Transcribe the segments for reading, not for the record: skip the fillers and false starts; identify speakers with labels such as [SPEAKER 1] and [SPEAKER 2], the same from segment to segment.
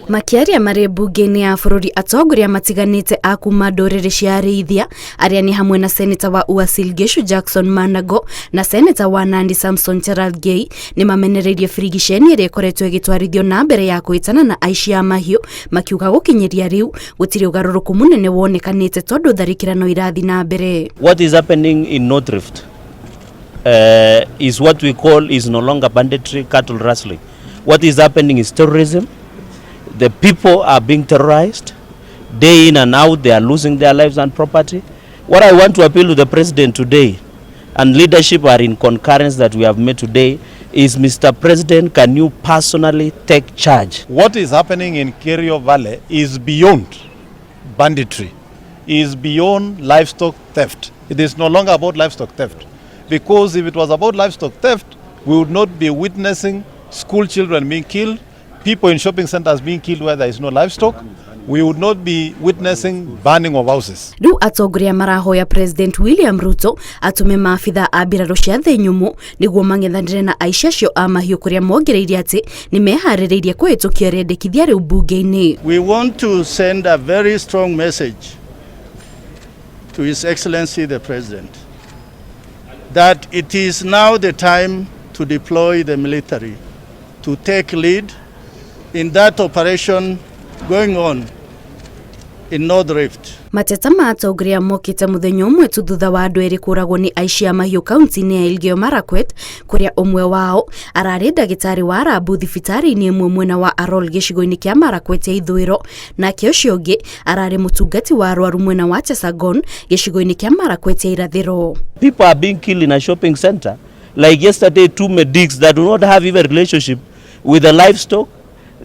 [SPEAKER 1] Makĩaria marĩ mbunge-inĩ ya bũrũri, atongoria matiganĩte a kuma ndũrĩrĩ cia arĩithia arĩa nĩ hamwe na seneta wa Uasin Gishu Jackson Manago na seneta wa Nandi Samson Cherargei nĩ mamenereirie birigiceni ĩrĩa ĩkoretwo ĩgĩtwarithio na mbere ya kũhĩtana na aici a mahiũ, makiuga gũkinyĩria rĩu gũtirĩ ũgarũrũku mũnene wonekanĩte tondũ tharĩkĩra no irathiĩ na mbere.
[SPEAKER 2] What is happening in North Rift is what we call is no longer banditry, cattle rustling. What is happening is terrorism. The people are being terrorized. Day in and out, they are losing their lives and property. What I want to appeal to the president today, and leadership are in concurrence that we have made today, is, Mr. President, can you personally take charge?
[SPEAKER 3] What is happening in Kerio Valley is beyond banditry, is beyond livestock theft. It is no longer about livestock theft. Because if it was about livestock theft, we would not be witnessing school children being killed, people in shopping centers being killed where there is no livestock. We would not be witnessing burning of houses.
[SPEAKER 1] Rĩu atongoria marahoya President William Ruto atũme maabitha a mbirarũ cia thĩ nyũmũ nĩguo mang'ethanĩre na aici acio a mahiũ, kũrĩa mongereire atĩ nĩ meharĩrĩirie kũhĩtũkia rĩendekithia rĩu mbunge-inĩ.
[SPEAKER 4] We want to send a very strong message to His Excellency the President that it is now the time to deploy the military to take lead in that operation going on in North Rift.
[SPEAKER 1] Mateta ma atongoria mokĩte mũthenya ũmwe tu thutha wa andũ erĩ kũragwo nĩ aici a mahiũ kaunti-inĩ ya Elgeyo Marakwet, kũrĩa ũmwe wao ararĩ ndagĩtarĩ wa rambu thibitarĩ-inĩ ĩmwe mwena wa Arol gĩcigo-inĩ kĩa Marakwet ya ithũĩro, nake ũcio ũngĩ ararĩ mũtungati wa arwaru mwena wa Chesagon gĩcigo-inĩ kĩa Marakwet ya irathĩro.
[SPEAKER 2] People are being killed in a shopping center. Like yesterday, two medics that do not have even relationship with the livestock.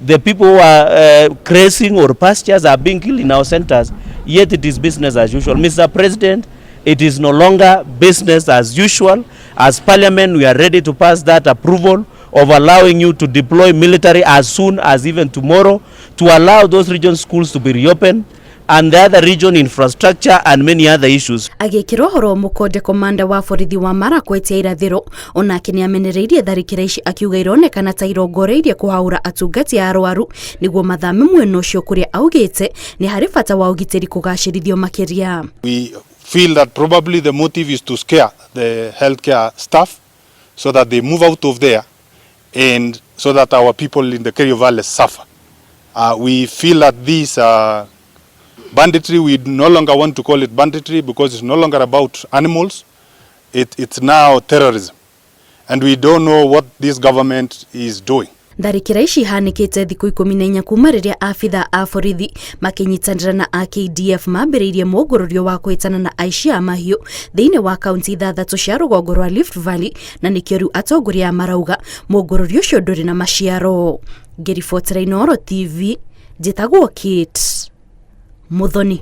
[SPEAKER 2] The people who are grazing or pastures are being killed in our centers, yet it is business as usual. Mr. President, it is no longer business as usual. As Parliament, we are ready to pass that approval of allowing you to deploy military as soon as even tomorrow, to allow those region schools to be reopened and the other region infrastructure and many other issues.
[SPEAKER 1] Agĩkĩra ũhoro mũkonde, komanda wa borithi wa Marakwet ya irathĩro onake nĩ amenereirie tharĩkĩra ici, akiuga ironekana ta irongoreirie kũhaũra atungati a arwaru nĩguo mathame mwena ũcio, kũrĩa augĩte nĩ harĩ bata wa ũgitĩri kũgacĩrithio makĩria.
[SPEAKER 3] We feel that probably the motive is to scare the healthcare staff so that they move out of there and so that our people in the Kerio Valley suffer. We feel that this banditry, we no longer want to call it banditry because it's no longer about animals, it's now terrorism. And we don't know what this government is doing.
[SPEAKER 1] Tharĩkĩra ici ihanĩkĩte thikũ 14 kuma rĩrĩa abitha a borithi makĩnyitanĩra na a KDF mambĩrĩirie mũngũrũrio wa kũhĩtana na aici a mahiũ thĩinĩ wa kaunti ithathatũ cia rũgongo rwa Rift Valley, na nĩkĩo rĩu atongoria marauga mũngũrũrio ũcio ndũrĩ na maciaro. Ngĩribotera Inooro TV, njĩtagwo Kate Muthoni.